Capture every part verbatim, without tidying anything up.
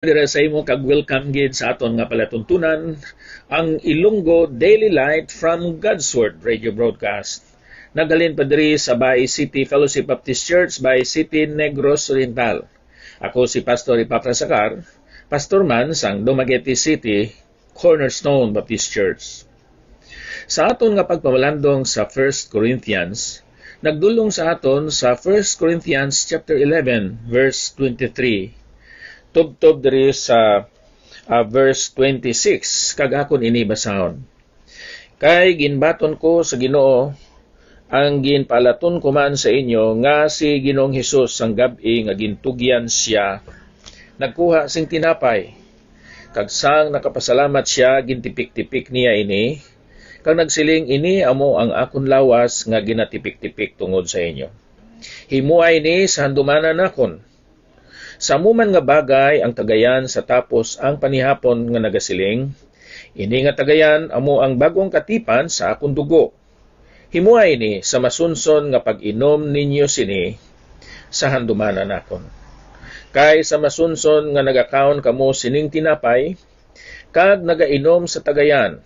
dira sa imo kag welcome gid sa aton nga palatuntunan, ang Ilonggo Daily Light from God's Word Radio Broadcast. Naghalin pa diri sa Bay City Fellowship Baptist Church, Bay City, Negros Oriental. Ako si Pastor Epafras Acar, pastor man sang Dumaguete City Cornerstone Baptist Church. Sa aton nga pagpamalandong sa First Corinthians, nagdulong sa aton sa First Corinthians chapter eleven, verse twenty-three, tubtob diri sa, ah, verse twenty-six, kag akon ini basahon. Kay ginbaton ko sa Ginoo ang ginpalaton ko man sa inyo, nga si Ginoong Hesus sang gab-i nga gintugyan sia, nagkuha sing tinapay, kag sang nakapasalamat sia, gintipik-tipik niya ini, kag nagsiling, "Ini amo ang akon lawas nga ginatipik-tipik tungod sa inyo. Himoa ini sa handumanan nakon." Sa amo man nga bagay ang tagayan sa tapos ang panihapon nga nagasiling, "Ini nga tagayan amo ang bag-ong katipan sa akon dugo. Himoa ini sa masunson nga pag-inom ninyo sini sa handumanan nakon. Kay sa masunson nga nagakaon kamo sining tinapay kag nagainom sa tagayan,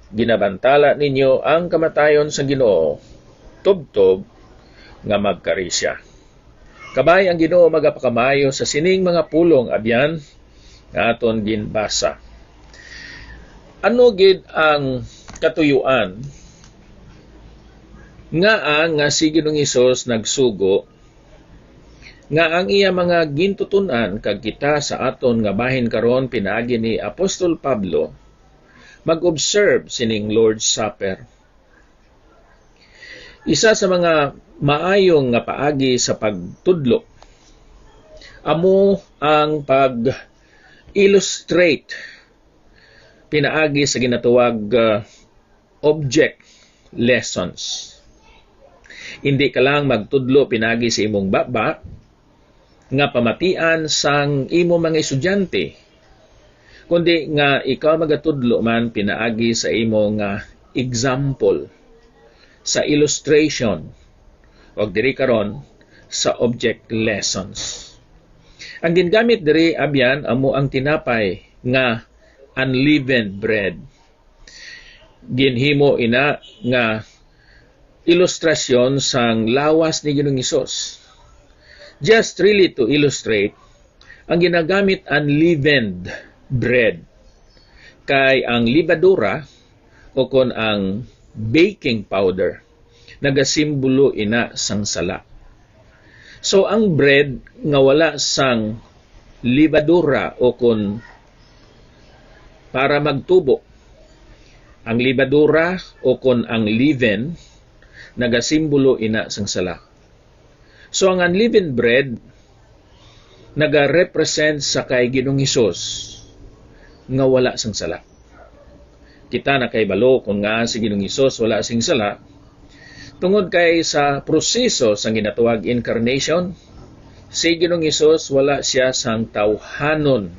ginabantala ninyo ang kamatayon sang Ginoo, tubtob nga magkari sia." Kabay ang Ginoo magapakamayo sa sining mga pulong, abyan, nga aton ginbasa. Ano gid ang katuyuan nga ang, nga si Ginoong Hesus nagsugo nga ang iya mga gintuton-an kag kita sa aton nga bahin karon pinaagi ni Apostol Pablo mag-observe sining Lord's Supper? Isa sa mga maayo nga paagi sa pagtudlo amo ang pag-illustrate pinaagi sa ginatawag, ah, object lessons. Hindi ka lang magtudlo pinaagi sa imong baba nga pamatian sang imo mga estudyante, kundi nga ikaw magatudlo man pinaagi sa imo nga example, sa illustration, o diri karon sa object lessons. Ang gingamit diri, abyan, amo ang tinapay nga unleavened bread. Ginhimo ina nga ilustrasyon sang lawas ni Ginoong Hesus. Just really to illustrate, ang ginagamit unleavened bread kay ang libadura o kon ang baking powder nagasimbolo ina sang sala. So, ang bread nga wala sang libadura o kon para magtubo, ang libadura o kon ang leaven nagasimbolo ina sang sala. So, ang unleavened bread nagarepresent sa kay Ginoong Hesus nga wala sang sala. Kita nakahibalo kon ngaa si Ginoong Hesus wala sing sala, tungod kay sa proseso sang ginatawag incarnation, si Ginoong Hesus wala sia sang tawhanon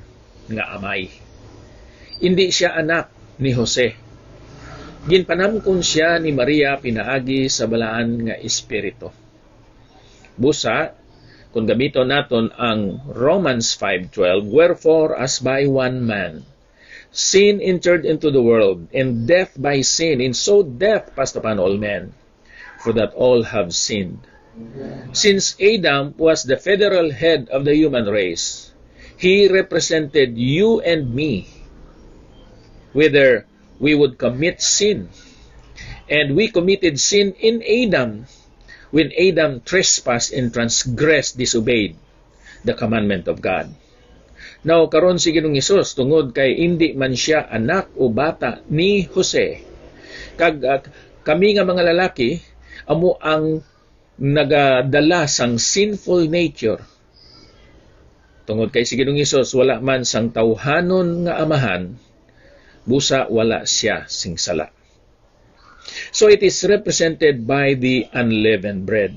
nga amay. Indi sia anak ni Jose. Ginpanamkon sia ni Maria pinaagi sa Balaan nga Espiritu. Busa, kung gamiton naton ang Romans five twelve, "Wherefore, as by one man sin entered into the world, and death by sin, and so death passed upon all men, for that all have sinned." Since Adam was the federal head of the human race, he represented you and me, whether we would commit sin. And we committed sin in Adam when Adam trespassed and transgressed, disobeyed the commandment of God. Now, karon si Ginoong Hesus, tungod kay indi man sia anak o bata ni Jose, kag, ah, kami nga mga lalaki, amo ang nagadala sang sinful nature. Tungod kay si Ginoong Hesus wala man sang tawhanon nga amahan, busa wala sia sing sala. So it is represented by the unleavened bread.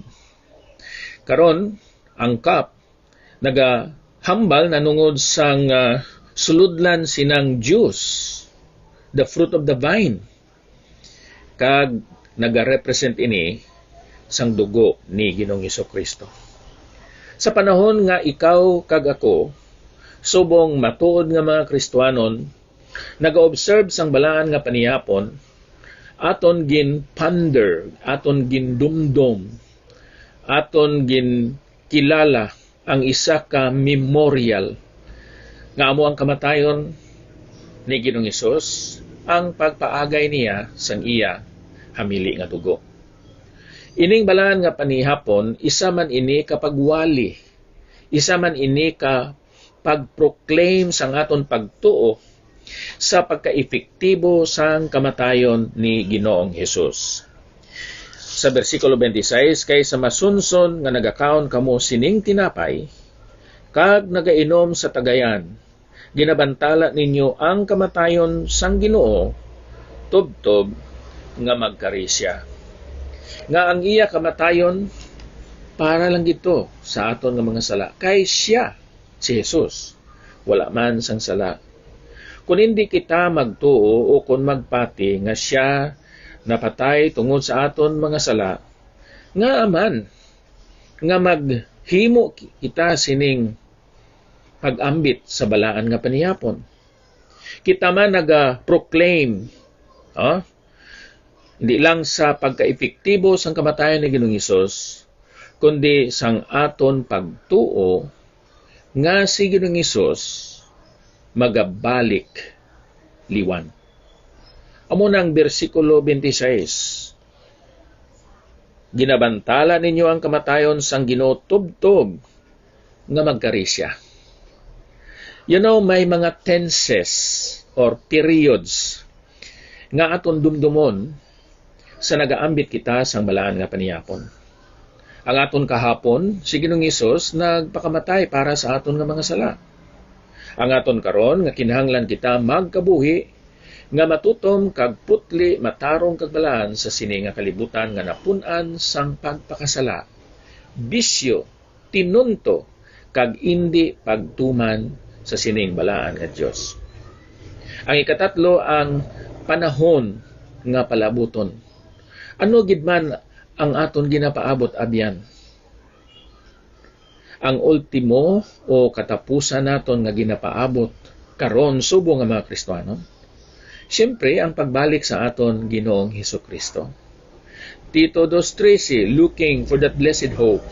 Karon, ang cup nagahambal nanungod sang, ah, sulodlan sinang juice, the fruit of the vine. Kag nagarepresent ini sang dugo ni Ginoong Jesu-Cristo. Sa panahon nga ikaw kag ako Subong matuod nga mga Kristianon, nag-observe sang balaan nga panihapon, aton gin-ponder, aton gindumdom, aton ginkilala ang isa ka memorial nga amo ang kamatayon ni Ginoong Hesus, ang pagpaagay niya sang iya hamili nga dugo. Ining balaan nga panihapon, isa man ini ka pagwali, isa man ini ka pag-proclaim sang aton pagtuo sa pagkaepektibo sang kamatayon ni Ginoong Hesus. Sa bersikulo twenty-six, "Kay sa masunson nga nagakaon kamo sining tinapay kag nagainom sa tagayan, ginabantala ninyo ang kamatayon sang Ginoo tubtob nga magkari sia." Nga ang iya kamatayon para lang gid to sa aton nga mga sala, kay sia, si Jesus, wala man sang sala. Kon indi kita magtuo o kon magpati nga sia napatay tungod sa aton mga sala, ngaa man nga maghimo kita sining pag-ambit sa balaan nga panihapon? Kita man naga-proclaim, ah, hindi lang sa pagkaepektibo sang kamatayon ni Ginoong Hesus, kundi sang aton pagtuo nga si Ginoong Hesus magabalik liwan. Amo na ang bersikulo twenty-six, "Ginabantala ninyo ang kamatayon sang Ginoo tubtob nga magkari sia." You know, may mga tenses or periods nga aton dumdumon sa nagaambit kita sang balaan nga panihapon. Ang aton kahapon, si Ginoong Hesus nagpakamatay para sa aton nga mga sala. Ang aton karon nga kinahanglan kita magkabuhi nga matutom kag putli, matarong kag balaan sa sini nga kalibutan nga napun-an sang pagpakasala, bisyo, tinunto, kag indi pagtuman sa sining balaan nga Dios. Ang ikatatlo, ang panahon nga palabuton. Ano gid man ang aton ginapaabot, abyan? Ang ultimo o katapusan naton nga ginapaabot karon subong nga mga Kristiyanon, siyempre, ang pagbalik sa aton Ginoong Hesukristo. Tito two thirteen, "Looking for that blessed hope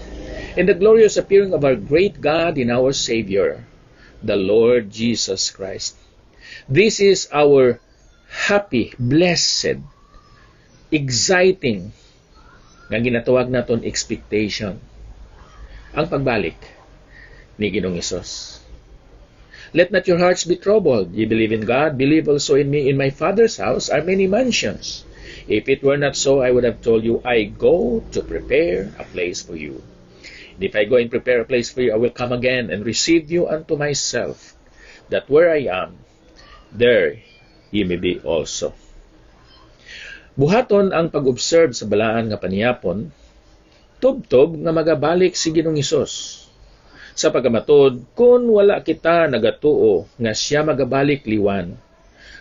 and the glorious appearing of our great God and our Savior, the Lord Jesus Christ." This is our happy, blessed, exciting nga ginatawag naton expectation, ang pagbalik ni Ginoong Hesus. "Let not your hearts be troubled. Ye believe in God, believe also in me. In my Father's house are many mansions. If it were not so, I would have told you, I go to prepare a place for you. And if I go and prepare a place for you, I will come again and receive you unto myself, that where I am, there ye may be also." Buhaton ang pag-observe sa balaan nga panihapon, tubtob nga magabalik si Ginoong Hesus. Sa pagkamatud, kun wala kita nagatuo nga sia magabalik liwan,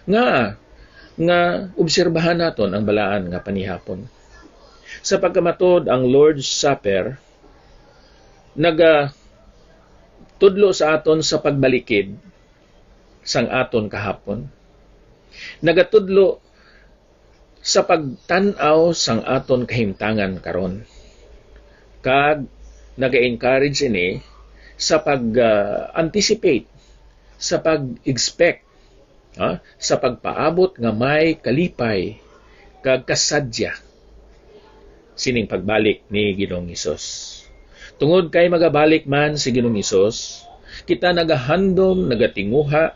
nga, nga obserbahan naton ang balaan nga panihapon. Sa pagkamatud, ang Lord's Supper nagatudlo sa aton sa pagbalikid sang aton kahapon. Nagatudlo sa pagtan-aw sang aton kahimtangan karon. Kag naga-encourage ini sa pag-anticipate, sa pag-expect, ha, sa pagpaabot nga may kalipay kag kasadya sining pagbalik ni Ginoong Hesus. Tungod kay magabalik man si Ginoong Hesus, kita nagahandom, nagatinguha,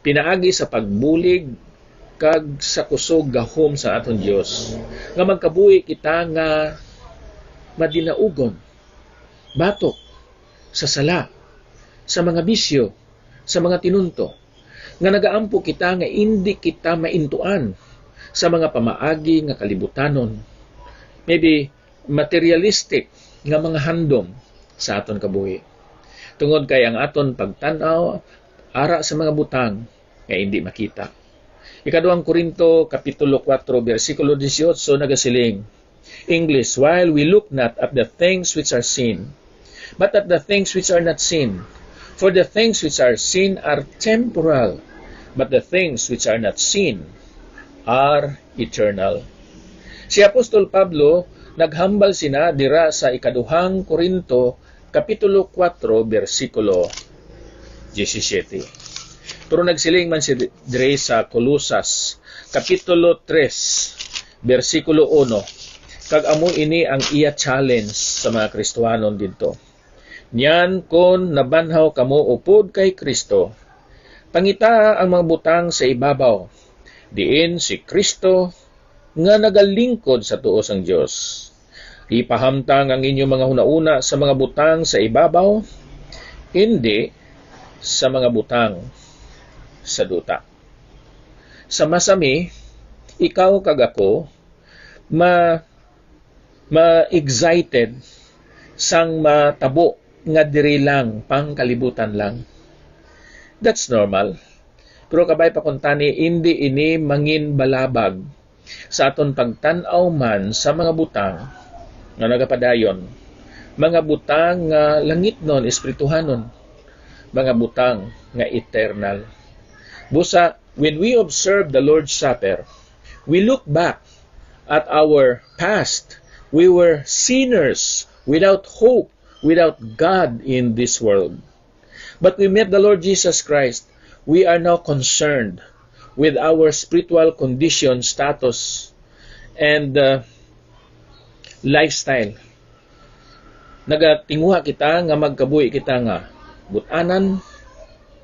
pinaagi sa pagbulig kag sa kusog gahom sa aton Dios, nga magkabuhi kita nga madinaugon batok sa sala, sa mga bisyo, sa mga tinunto, nga nagaampo kita nga indi kita maintuan sa mga pamaagi nga kalibutanon, maybe materialistic nga mga handom sa aton kabuhi, tungod kay ang aton pagtan-aw ara sa mga butang nga indi makita. Ikaduhang Corinto, Kapitulo four, bersikulo eighteen, nagasiling, English, "While we look not at the things which are seen, but at the things which are not seen. For the things which are seen are temporal, but the things which are not seen are eternal. Si Apostol Pablo naghambal sina dira sa ikaduhang Corinto, Kapitulo kuwatro, bersikulo diyesisiete. Pero nagsiling man si dire sa Colosas, Kapitulo tres, bersikulo uno, kag amo ini ang iya challenge sa mga Kristiyanon didto. Niyan, kon nabanhaw kamo upod kay Cristo, pangitaa ang mga butang sa ibabaw, diin si Cristo nga nagalingkod sa tuo sang Dios. Ipahamtang ang inyo mga hunahuna sa mga butang sa ibabaw, indi sa mga butang sa duta. Sa masami, ikaw kag ako ma ma-excited sang matabo nga diri lang, pangkalibutan lang. That's normal. Pero kabay pa kuntani, indi ini mangin balabag sa aton pagtan-aw man sa mga butang nga nagapadayon, mga butang nga langitnon, espirituhanon, mga butang nga eternal. Busa, when we observe the Lord's Supper, we look back at our past. We were sinners without hope, without God in this world. But we met the Lord Jesus Christ. We are now concerned with our spiritual condition, status, and uh, lifestyle. Nagatinguha kita nga magkabuhi kita nga but-anan,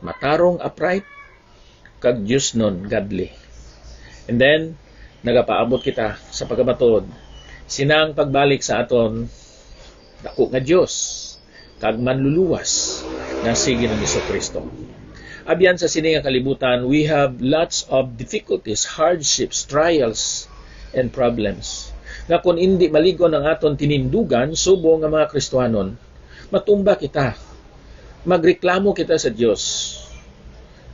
matarong, upright, kag diosnon, godly. And then, nagapaabot kita sa pagkamatuod, sinang pagbalik sa aton dako nga Dios kag Manluluwas nga si Ginoong Jesu-Cristo. Abyan, sa sini nga kalibutan, we have lots of difficulties, hardships, trials, and problems, nga kon indi malig-on ang aton tinindugan subong nga mga Kristiyanon, matumba kita, magreklamo kita sa Dios,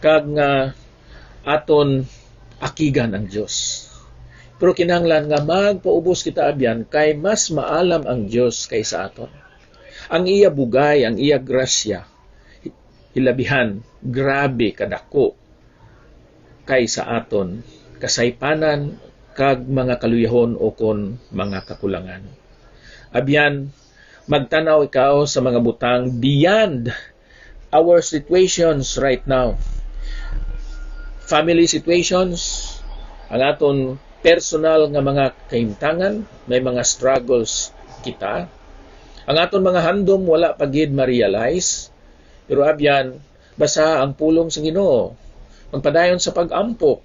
kag nga aton akigan ang Dios. Pero kinahanglan nga magpaubos kita, abyan, kay mas maalam ang Dios kaysa aton. Ang iya bugay, ang iya grasya, hilabihan, grabe kadako kaysa aton kasaypanan kag mga kaluyahon ukon mga kakulangan. Abyan, magtan-aw ikaw sa mga butang beyond our situations right now. Family situations, ang aton personal nga mga kahimtangan, may mga struggles kita. Ang aton mga handom wala pa gid ma-realize, pero abyan, basaha ang pulong sa Ginoo. Magpadayon sa pag-ampo,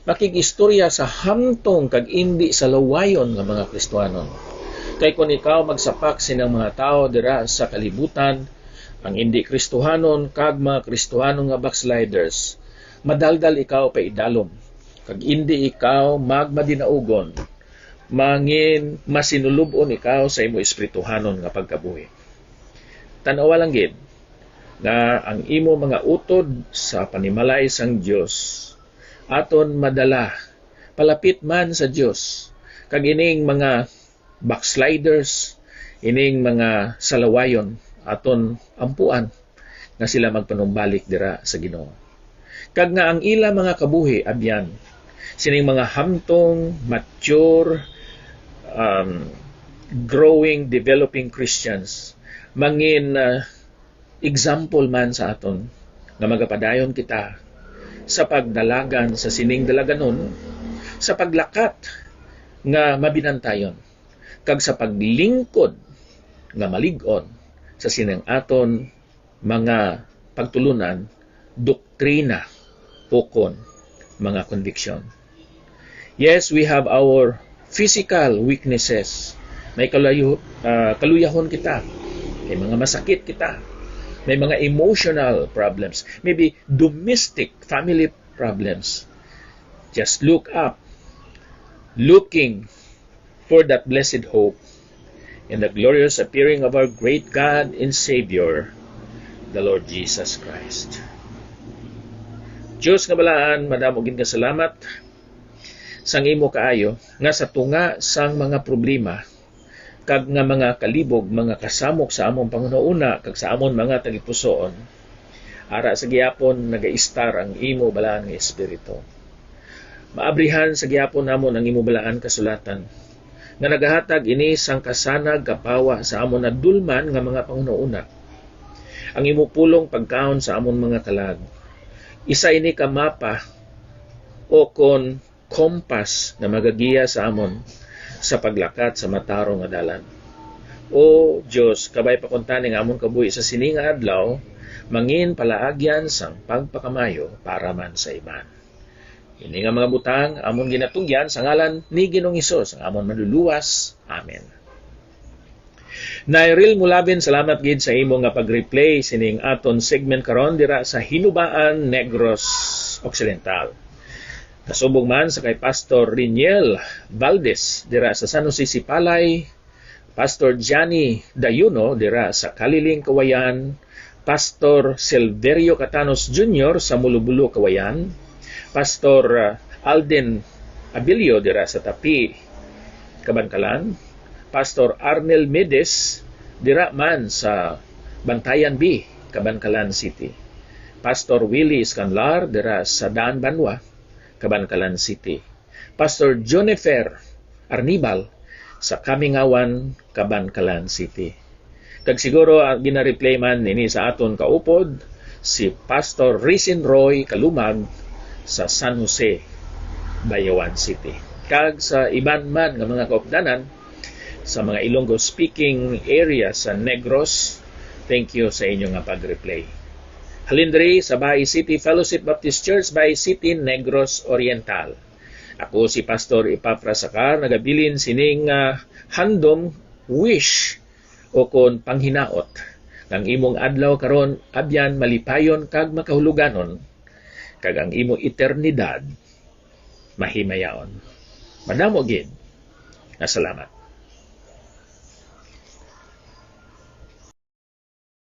makig-istorya sa hamtong kag indi sa lawayon nga mga Kristiyanon. Kay kon ikaw magsapak sining mga tawo dira sa kalibutan, ang indi Kristohanon kag mga Kristohanon nga backsliders, madaldal ikaw paidalom, kag indi ikaw magmadinaugon, mangin masinulub-on ikaw sa imo espirituhanon nga pagkabuhi. Tan-awa lang gid nga ang imo mga utod sa panimalay sang Dios aton madala palapit man sa Dios, kag ining mga backsliders, ining mga salawayon aton ampuan nga sila magpanumbalik dira sa Ginoo. Kag nga ang ila mga kabuhi abyan sining mga hamtong, mature, um, growing, developing Christians mangin, uh, example man sa aton nga magapadayon kita sa pagdalagan sa sining dalaganon, sa paglakat nga mabinantayon, kag sa paglingkod nga malig-on sa sining aton mga pagtulunan, doktrina, ukon mga conviction. Yes, we have our physical weaknesses. May kalayo-, ah, kaluyahon kita. May mga masakit kita. May mga emotional problems. Maybe domestic, family problems. Just look up, looking for that blessed hope in the glorious appearing of our great God and Savior, the Lord Jesus Christ. Diyos nga balaan, madamo gid nga salamat sang imo kaayo nga sa tunga sang mga problema kag nga mga kalibog, mga kasamok sa amon panghunahuna kag sa amon mga tagipusoon, Ara sa gihapon nagaistar ang imo balaan nga Espiritu. Maabrihan sa gihapon namon ang imo balaan kasulatan, nga nagahatag ini sang kasanag kapawa sa amon nadulman nga mga panghunahuna. Ang imo pulong pagkaon sa amon mga kalag. Isa ini ka mapa o kon kompas nga magagiya sa amon sa paglakat sa matarong nga dalan. O Dios, kabay pa kuntani nga amon kabuhi sa sini nga adlaw, mangin palaagyan sang pagpakamayo para man sa iban. Ini nga mga butang amon ginatugyan sa ngalan ni Ginoong Hesus, ang amon Manluluwas. Amen. Nairil Mulabin, salamat gid sa imo nga pag-replay sining aton segment karon dira sa Hinubaan, Negros Occidental. Kasubong man sa kay Pastor Riniel Valdez dira sa San Jose Sipalay, Pastor Johnny Dayuno dira sa Kaliling, Kawayan, Pastor Silverio Catanos Junior sa Mulubulo, Kawayan, Pastor, uh, Alden Abilio dira sa Tapi, Kabankalan, Pastor Arnel Medes dira man sa Bantayan B, Kabankalan City, Pastor Willie Escanlar dira sa Daan Banwa, Kabankalan City, Pastor Jonifer Arnibal sa Kamingawan, Kabankalan City. Kag siguro, ah, gina-replay man ini sa aton kaupod, si Pastor Risin Roy Kalumag sa San Jose, Bayawan City. Kag sa iban man nga mga kaupdanan sa mga Ilonggo speaking area sa Negros, thank you sa inyo nga pag-replay. Halin diri sa Bahi City Fellowship Baptist Church, Bahi City, Negros Oriental. Ako si Pastor Epafras Sacar, nagabilin sining, ah, handom, wish, o kon panghinaot, nga ang imong adlaw karon abyan malipayon kag makahuluganon, kag ang imong eternidad mahimayaon. Madamo gid nga salamat.